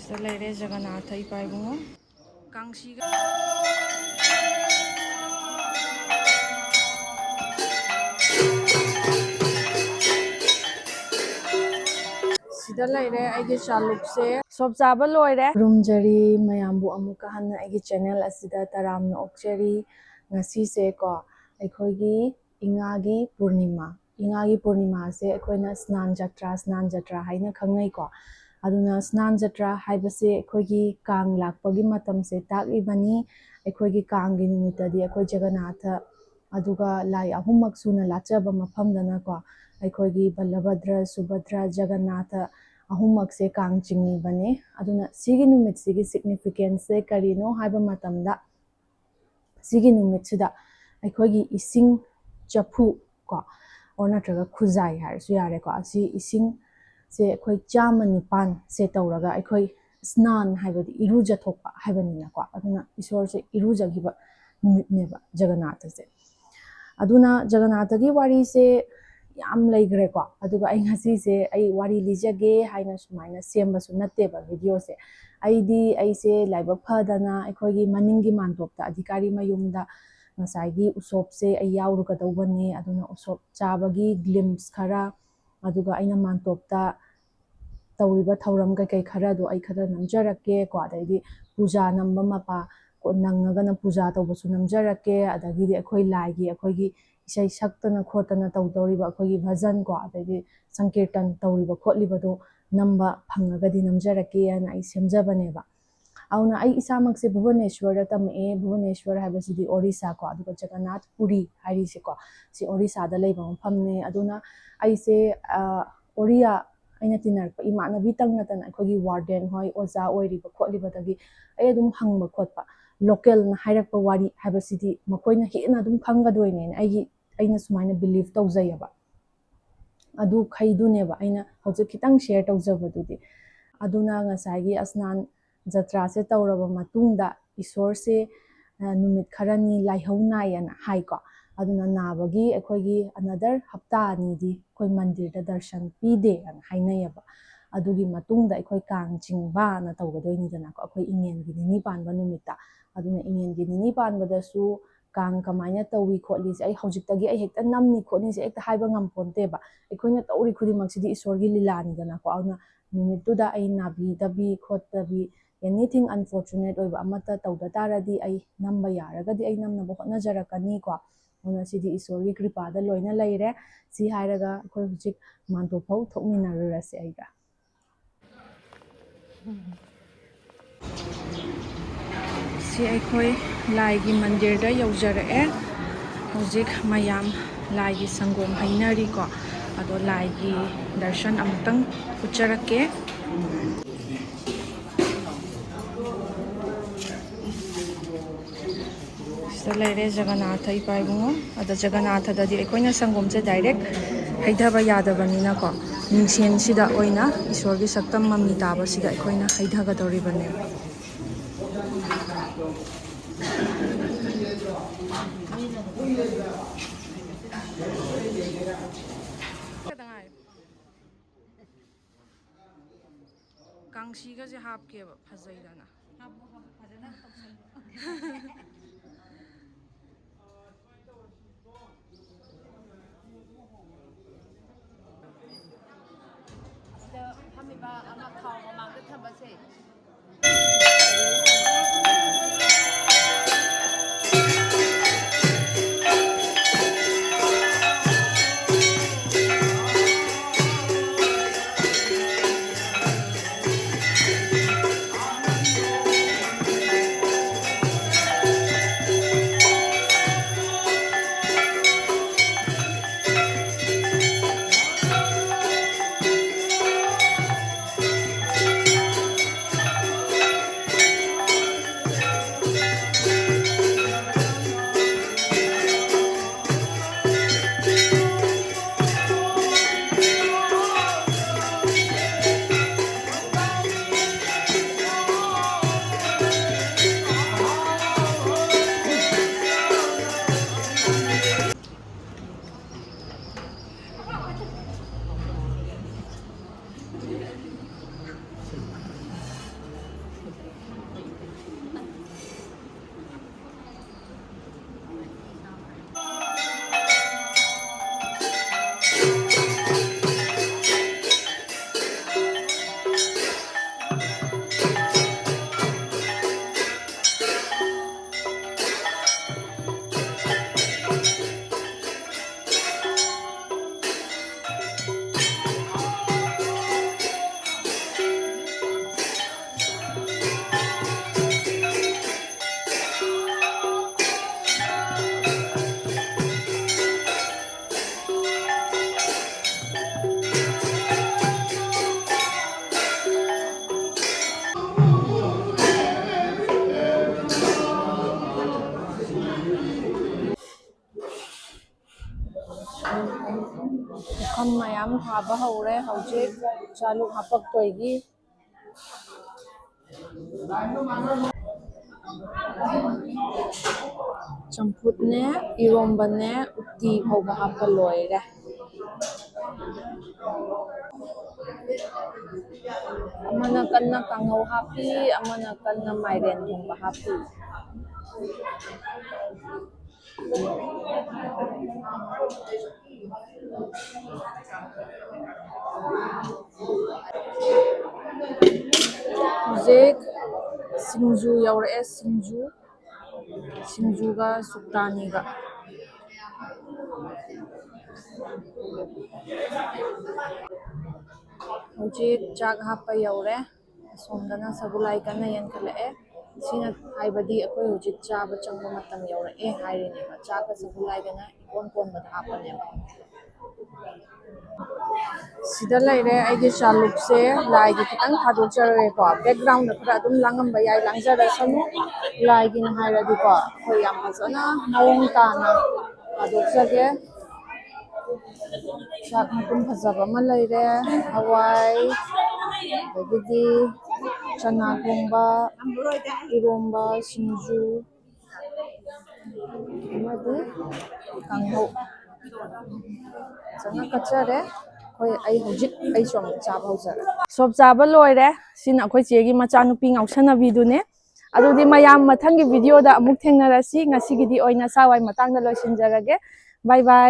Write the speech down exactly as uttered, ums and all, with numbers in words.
ꯁꯤꯗ ꯂꯩꯔꯦ ꯖꯒꯅꯥꯊ ꯏꯄꯥ ꯏꯕꯨꯡꯉꯣ꯫ ꯀꯥꯡꯁꯤꯒ ꯁꯤꯗ ꯂꯩꯔꯦ ꯑꯩꯒꯤ ꯆꯥꯂꯨꯛꯁꯦ꯫ ꯁꯣꯞ ꯆꯥꯕ ꯂꯣꯏꯔꯦ꯫ ꯈꯨꯔꯨꯝꯖꯔꯤ ꯃꯌꯥꯝꯕꯨ ꯑꯃꯨꯛꯀ ꯍꯟꯅ ꯑꯩꯒꯤ ꯆꯦꯅꯦꯜ ꯑꯁꯤꯗ ꯇꯔꯥꯝꯅ ꯑꯣꯛꯆꯔꯤ꯫ ꯉꯁꯤꯁꯦ ꯀꯣ, ꯑꯩꯈꯣꯏꯒꯤ ꯏꯉꯥꯒꯤ ꯄꯨꯔꯅꯤꯃꯥ꯫ ꯏꯉꯥꯒꯤ ꯄꯨꯔꯅꯤꯃꯥꯁꯦ ꯑꯩꯈꯣꯏꯅ ꯁ꯭ꯅꯥꯟ ꯖꯇ꯭ꯔꯥ, ꯁ꯭ꯅꯥꯟ ꯖꯇ꯭ꯔꯥ ꯍꯥꯏꯅ ꯈꯪꯅꯩꯀꯣ꯫ ꯑꯗꯨꯅ ꯁ꯭ꯅꯥꯟ ꯖꯇ꯭ꯔꯥ ꯍꯥꯏꯕꯁꯦ ꯑꯩꯈꯣꯏꯒꯤ ꯀꯥꯡ ꯂꯥꯛꯄꯒꯤ ꯃꯇꯝꯁꯦ ꯇꯥꯛꯂꯤꯕꯅꯤ꯫ ꯑꯩꯈꯣꯏꯒꯤ ꯀꯥꯡꯒꯤ ꯅꯨꯃꯤꯠꯇꯗꯤ ꯑꯩꯈꯣꯏ ꯖꯒꯅꯥꯊ ꯑꯗꯨꯒ ꯂꯥꯏ ꯑꯍꯨꯝꯃꯛ ꯁꯨꯅ ꯂꯥꯠꯆꯕ ꯃꯐꯝꯗꯅꯀꯣ, ꯑꯩꯈꯣꯏꯒꯤ ꯕꯂꯚꯗ꯭ꯔ, ꯁꯨꯚꯗ꯭ꯔ, ꯖꯒꯟꯅꯥꯊ ꯑꯍꯨꯝꯃꯛꯁꯦ ꯀꯥꯡ ꯆꯤꯡꯉꯤꯕꯅꯦ꯫ ꯑꯗꯨꯅ ꯁꯤꯒꯤ ꯅꯨꯃꯤꯠꯁꯤꯒꯤ ꯁꯤꯒꯅꯤꯐꯤꯀꯦꯟꯁꯁꯦ ꯀꯔꯤꯅꯣ ꯍꯥꯏꯕ ꯃꯇꯝꯗ, ꯁꯤꯒꯤ ꯅꯨꯃꯤꯠꯁꯤꯗ ꯑꯩꯈꯣꯏꯒꯤ ꯏꯁꯤꯡ ꯆꯐꯨ ꯀꯣ, ꯑꯣꯔ ꯅꯠꯇ꯭ꯔꯒ ꯈꯨꯖꯥꯏ ꯍꯥꯏꯔꯁꯨ ꯌꯥꯔꯦꯀꯣ, ꯑꯁꯤ ꯏꯁꯤꯡꯁꯦ ꯑꯩꯈꯣꯏ ꯆꯥꯝꯃ ꯅꯤꯄꯥꯟꯁꯦ ꯇꯧꯔꯒ ꯑꯩꯈꯣꯏ ꯁ꯭ꯅꯥꯟ ꯍꯥꯏꯕꯗꯤ ꯏꯔꯨꯖꯊꯣꯛꯄ ꯍꯥꯏꯕꯅꯤꯅꯀꯣ, ꯑꯗꯨꯅ ꯏꯁꯣꯔꯁꯦ ꯏꯔꯨꯖꯈꯤꯕ ꯅꯨꯃꯤꯠꯅꯦꯕ ꯖꯒꯅꯥꯊꯁꯦ꯫ ꯑꯗꯨꯅ ꯖꯒꯅꯥꯊꯒꯤ ꯋꯥꯔꯤꯁꯦ ꯌꯥꯝ ꯂꯩꯈ꯭ꯔꯦꯀꯣ, ꯑꯗꯨꯒ ꯑꯩ ꯉꯁꯤꯁꯦ ꯑꯩ ꯋꯥꯔꯤ ꯂꯤꯖꯒꯦ ꯍꯥꯏꯅ ꯁꯨꯃꯥꯏꯅ ꯁꯦꯝꯕꯁꯨ ꯅꯠꯇꯦꯕ ꯚꯤꯗꯤꯑꯣꯁꯦ꯫ ꯑꯩꯗꯤ ꯑꯩꯁꯦ ꯂꯥꯏꯕꯛ ꯐꯗꯅ ꯑꯩꯈꯣꯏꯒꯤ ꯃꯅꯤꯡꯒꯤ ꯃꯥꯟꯗꯣꯞꯇ ꯑꯙꯤꯀꯥꯔꯤ ꯃꯌꯨꯝꯗ ꯉꯁꯥꯏꯒꯤ ꯎꯁꯣꯞꯁꯦ ꯑꯩ ꯌꯥꯎꯔꯨꯒꯗꯧꯕꯅꯦ꯫ ꯑꯗꯨꯅ ꯎꯁꯣꯞ ꯆꯥꯕꯒꯤ ꯒ꯭ꯂꯤꯝꯁ ꯈꯔ, ꯑꯗꯨꯒ ꯑꯩꯅ ꯃꯥꯟꯇꯣꯞꯇ ꯇꯧꯔꯤꯕ ꯊꯧꯔꯝ ꯀꯩꯀꯩ ꯈꯔꯗꯣ ꯑꯩ ꯈꯔ ꯅꯝꯖꯔꯛꯀꯦꯀꯣ꯫ ꯑꯗꯩꯗꯤ ꯄꯨꯖꯥ ꯅꯝꯕ ꯃꯄꯥ, ꯀꯣ-, ꯅꯪꯉꯒꯅ ꯄꯨꯖꯥ ꯇꯧꯕꯁꯨ ꯅꯝꯖꯔꯛꯀꯦ꯫ ꯑꯗꯒꯤꯗꯤ ꯑꯩꯈꯣꯏ ꯂꯥꯏꯒꯤ ꯑꯩꯈꯣꯏꯒꯤ ꯏꯁꯩ ꯁꯛꯇꯅ ꯈꯣꯠꯇꯅ ꯇꯧꯗꯧꯔꯤꯕ ꯑꯩꯈꯣꯏꯒꯤ ꯚꯖꯟ ꯀꯣ, ꯑꯗꯩꯗꯤ ꯁꯪꯀꯤꯔꯇꯟ ꯇꯧꯔꯤꯕ ꯈꯣꯠꯂꯤꯕꯗꯣ ꯅꯝꯕ ꯐꯪꯉꯒꯗꯤ ꯅꯝꯖꯔꯛꯀꯦꯅ ꯑꯩ ꯁꯦꯝꯖꯕꯅꯦꯕ꯫ ꯑꯗꯨꯅ ꯑꯩ ꯏꯁꯥꯃꯛꯁꯦ ꯚꯨꯕꯅꯦꯁ꯭ꯋꯔꯗ ꯇꯝꯃꯛꯑꯦ꯫ ꯚꯨꯕꯅꯦꯁ꯭ꯋꯔ ꯍꯥꯏꯕꯁꯤꯗꯤ ꯑꯣꯔꯤꯁꯥ ꯀꯣ, ꯑꯗꯨꯒ ꯖꯒꯟꯅꯥꯊ ꯄꯨꯔꯤ ꯍꯥꯏꯔꯤꯁꯦꯀꯣ, ꯁꯤ ꯑꯣꯔꯤꯁꯥꯗ ꯂꯩꯕ ꯃꯐꯝꯅꯦ꯫ ꯑꯗꯨꯅ ꯑꯩꯁꯦ, ꯑ, ꯑꯣꯔꯤꯌꯥ ꯑꯩꯅ ꯇꯤꯟꯅꯔꯛꯄ ꯏꯃꯥꯟꯅꯕꯤꯇꯪ ꯅꯠꯇꯅ ꯑꯩꯈꯣꯏꯒꯤ ꯋꯥꯔꯗꯦꯟ ꯍꯣꯏ, ꯑꯣꯖꯥ ꯑꯣꯏꯔꯤꯕ ꯈꯣꯠꯂꯤꯕꯗꯒꯤ ꯑꯩ ꯑꯗꯨꯝ ꯍꯪꯕ ꯈꯣꯠꯄ, ꯂꯣꯀꯦꯜꯅ ꯍꯥꯏꯔꯛꯄ ꯋꯥꯔꯤ ꯍꯥꯏꯕꯁꯤꯗꯤ ꯃꯈꯣꯏꯅ ꯍꯦꯟꯅ ꯑꯗꯨꯝ ꯈꯪꯒꯗꯣꯏꯅꯦꯅ ꯑꯩꯒꯤ, ꯑꯩꯅ ꯁꯨꯃꯥꯏꯅ ꯕꯤꯂꯤꯐ ꯇꯧꯖꯩꯌꯦꯕ꯫ ꯑꯗꯨꯈꯩꯗꯨꯅꯦꯕ ꯑꯩꯅ ꯍꯧꯖꯤꯛ ꯈꯤꯇꯪ ꯁꯤꯌꯔ ꯇꯧꯖꯕꯗꯨꯗꯤ꯫ ꯑꯗꯨꯅ ꯉꯁꯥꯏꯒꯤ ꯑꯁꯅꯥꯟ ꯖꯇ꯭ꯔꯥꯁꯦ ꯇꯧꯔꯕ ꯃꯇꯨꯡꯗ ꯏꯁꯣꯔꯁꯦ, ꯑ, ꯅꯨꯃꯤꯠ ꯈꯔꯅꯤ ꯂꯥꯏꯍꯧ ꯅꯥꯏꯌꯦꯅ ꯍꯥꯏꯀꯣ꯫ ꯑꯗꯨꯅ ꯅꯥꯕꯒꯤ ꯑꯩꯈꯣꯏꯒꯤ ꯑꯅꯗꯔ ꯍꯞꯇꯥ ꯑꯅꯤꯗꯤ ꯑꯩꯈꯣꯏ ꯃꯟꯗꯤꯔꯗ ꯗꯔꯁꯟ ꯄꯤꯗꯦꯅ ꯍꯥꯏꯅꯩꯌꯦꯕ꯫ ꯑꯗꯨꯒꯤ ꯃꯇꯨꯡꯗ ꯑꯩꯈꯣꯏ ꯀꯥꯡ ꯆꯤꯡꯕꯅ ꯇꯧꯒꯗꯣꯏꯅꯤꯗꯅꯀꯣ, ꯑꯩꯈꯣꯏ ꯏꯉꯦꯟꯒꯤ ꯅꯤꯅꯤ ꯄꯥꯟꯕ ꯅꯨꯃꯤꯠꯇ꯫ ꯑꯗꯨꯅ ꯏꯉꯦꯟꯒꯤ ꯅꯤꯅꯤ ꯄꯥꯟꯕꯗꯁꯨ ꯀꯥꯡ ꯀꯃꯥꯏꯅ ꯇꯧꯏ ꯈꯣꯠꯂꯤꯁꯦ ꯑꯩ ꯍꯧꯖꯤꯛꯇꯒꯤ ꯑꯩ ꯍꯦꯛꯇ ꯅꯝꯅꯤ ꯈꯣꯠꯅꯤꯁꯦ ꯍꯦꯛꯇ ꯍꯥꯏꯕ ꯉꯝꯄꯣꯟꯇꯦꯕ꯫ ꯑꯩꯈꯣꯏꯅ ꯇꯧꯔꯤ ꯈꯨꯗꯤꯡꯃꯛꯁꯤꯗꯤ ꯏꯁꯣꯔꯒꯤ ꯂꯤꯂꯥꯅꯤꯗꯅꯀꯣ꯫ ꯑꯗꯨꯅ ꯅꯨꯃꯤꯠꯇꯨꯗ ꯑꯩ ꯅꯥꯕꯤꯗꯕꯤ ꯈꯣꯠꯇꯕꯤ, anything unfortunate ꯑꯣꯏꯕ ꯑꯃꯠꯇ ꯇꯧꯗ ꯇꯥꯔꯗꯤ, ꯑꯩ ꯅꯝꯕ ꯌꯥꯔꯒꯗꯤ ꯑꯩ ꯅꯝꯅꯕ ꯍꯣꯠꯅꯖꯔꯛꯀꯅꯤꯀꯣ꯫ ꯑꯗꯨꯅ ꯁꯤꯗꯤ ꯏꯁꯣꯔꯒꯤ ꯀ꯭ꯔꯤꯄꯥꯗ ꯂꯣꯏꯅ ꯂꯩꯔꯦ꯫ ꯁꯤ ꯍꯥꯏꯔꯒ ꯑꯩꯈꯣꯏ ꯍꯧꯖꯤꯛ ꯃꯥꯟꯇꯣꯞ ꯐꯥꯎ ꯊꯣꯛꯃꯤꯟꯅꯔꯨꯔꯁꯦ ꯑꯩꯒ꯫ ꯁꯤ ꯑꯩꯈꯣꯏ ꯂꯥꯏꯒꯤ ꯃꯟꯗꯤꯔꯗ ꯌꯧꯖꯔꯛꯑꯦ꯫ ꯍꯧꯖꯤꯛ ꯃꯌꯥꯝ ꯂꯥꯏꯒꯤ ꯁꯪꯒꯣꯝ ꯍꯩꯅꯔꯤꯀꯣ꯫ ꯑꯗꯣ ꯂꯥꯏꯒꯤ ꯗꯔꯁꯟ ꯑꯃꯨꯛꯇꯪ ꯎꯠꯆꯔꯛꯀꯦ꯫ ꯁꯤꯗ ꯂꯩꯔꯦ ꯖꯒꯅꯥꯊ ꯏꯄꯥ ꯏꯕꯨꯡꯉꯣ꯫ ꯑꯗ ꯖꯒꯅꯥꯊꯗꯗꯤ ꯑꯩꯈꯣꯏꯅ ꯁꯪꯒꯣꯝꯁꯦ direct ꯍꯩꯊꯕ ꯌꯥꯗꯕꯅꯤꯅꯀꯣ, ꯃꯤꯡꯁꯦꯟꯁꯤꯗ ꯑꯣꯏꯅ ꯏꯁꯣꯔꯒꯤ ꯁꯛꯇꯝ ꯃꯃꯤ ꯇꯥꯕꯁꯤꯗ ꯑꯩꯈꯣꯏꯅ ꯍꯩꯊꯒꯗꯧꯔꯤꯕꯅꯦꯕ꯫ ꯀꯥꯡꯁꯤꯒꯁꯦ ꯍꯥꯞꯀꯦꯕ, ꯐꯖꯩꯗꯅ꯫ ꯍꯥꯞꯄꯣ, ꯍꯥꯞꯄꯣ, ꯐꯖꯅ ꯇꯧꯁꯜꯂꯣ꯫ ꯁꯤꯗ ꯐꯝꯃꯤꯕ ꯑꯃ ꯈꯥꯎ ꯃꯃꯥꯡꯗ ꯊꯝꯕꯁꯦ꯫ ꯍꯥꯕ ꯍꯧꯔꯦ ꯍꯧꯖꯤꯛ ꯆꯥꯂꯨꯛ ꯍꯥꯄꯛꯇꯣꯏꯒꯤ꯫ ꯆꯝꯐꯨꯠꯅꯦ, ꯏꯔꯣꯝꯕꯅꯦ, ꯎꯇꯤ ꯐꯥꯎꯕ ꯍꯥꯞꯄ ꯂꯣꯏꯔꯦ꯫ ꯑꯃꯅ ꯀꯟꯅ ꯀꯥꯡꯍꯧ ꯍꯥꯞꯄꯤ, ꯑꯃꯅ ꯀꯟꯅ ꯃꯥꯏꯔꯦꯟ ꯊꯣꯡꯕ ꯍꯥꯞꯄꯤ꯫ ꯍꯧꯖꯤꯛ ꯁꯤꯡꯖꯨ ꯌꯧꯔꯛꯑꯦ, ꯁꯤꯡꯖꯨ, ꯁꯤꯡꯖꯨꯒ ꯁꯨꯛꯇꯥꯅꯤꯒ꯫ ꯍꯧꯖꯤꯛ ꯆꯥꯛ ꯍꯥꯞꯄ ꯌꯧꯔꯦ꯫ ꯑꯁꯣꯝꯗꯅ ꯁꯒꯣꯜ ꯍꯋꯥꯏ ꯀꯟꯅ ꯌꯥꯟꯈꯠꯂꯛꯑꯦ꯫ ꯁꯤꯅ ꯍꯥꯏꯕꯗꯤ ꯑꯩꯈꯣꯏ ꯍꯧꯖꯤꯛ ꯆꯥꯕ ꯆꯪꯕ ꯃꯇꯝ ꯌꯧꯔꯛꯑꯦ ꯍꯥꯏꯔꯤꯅꯦꯕ꯫ ꯆꯥꯛꯀ ꯁꯒꯣꯜ ꯍꯋꯥꯏꯒꯅ ꯏꯀꯣꯟ ꯀꯣꯟꯕꯗ ꯍꯥꯞꯄꯅꯦꯕ꯫ ꯁꯤꯗ ꯂꯩꯔꯦ ꯑꯩꯒꯤ ꯆꯥꯂꯨꯛꯁꯦ꯫ ꯂꯥꯏꯒꯤ ꯈꯤꯇꯪ ꯊꯥꯗꯣꯛꯆꯔꯒꯦꯀꯣ꯫ Background ꯈꯔ ꯑꯗꯨꯝ ꯂꯥꯡꯉꯝꯕ ꯌꯥꯏ, ꯂꯥꯡꯖꯔꯁꯅꯨ꯫ ꯂꯥꯏꯒꯤꯅ ꯍꯥꯏꯔꯗꯤꯀꯣ, ꯑꯩꯈꯣꯏ ꯌꯥꯝ ꯐꯖꯅ ꯃꯑꯣꯡ ꯇꯥꯅ ꯊꯥꯗꯣꯛꯆꯒꯦ꯫ ꯆꯥꯛ ꯃꯇꯨꯝ ꯐꯖꯕ ꯑꯃ ꯂꯩꯔꯦ, ꯍꯋꯥꯏ, ꯑꯗꯒꯤꯗꯤ ꯆꯅꯥ ꯊꯣꯡꯕ, ꯏꯔꯣꯝꯕ, ꯁꯤꯡꯖꯨ, ꯑꯃꯗꯤ ꯀꯥꯡꯍꯧ꯫ ꯐꯖꯅ ꯀꯠꯆꯔꯦ꯫ ꯑꯩꯈꯣꯏ, ꯑꯩ ꯍꯧꯖꯤꯛ ꯑꯩꯁꯨ ꯑꯃꯨꯛ ꯆꯥꯕ ꯍꯧꯖꯔꯦ꯫ ꯁꯣꯞ ꯆꯥꯕ ꯂꯣꯏꯔꯦ꯫ ꯁꯤꯅ ꯑꯩꯈꯣꯏ ꯆꯦꯒꯤ ꯃꯆꯥꯅꯨꯄꯤ ꯉꯥꯎꯁꯟꯅꯕꯤꯗꯨꯅꯦ꯫ ꯑꯗꯨꯗꯤ ꯃꯌꯥꯝ ꯃꯊꯪꯒꯤ video ꯗ ꯑꯃꯨꯛ ꯊꯦꯡꯅꯔꯁꯤ꯫ ꯉꯁꯤꯒꯤꯗꯤ ꯑꯣꯏꯅ ꯁꯥꯋꯥꯏ ꯃꯇꯥꯡꯗ ꯂꯣꯏꯁꯤꯟꯖꯔꯒꯦ꯫ Bye bye꯫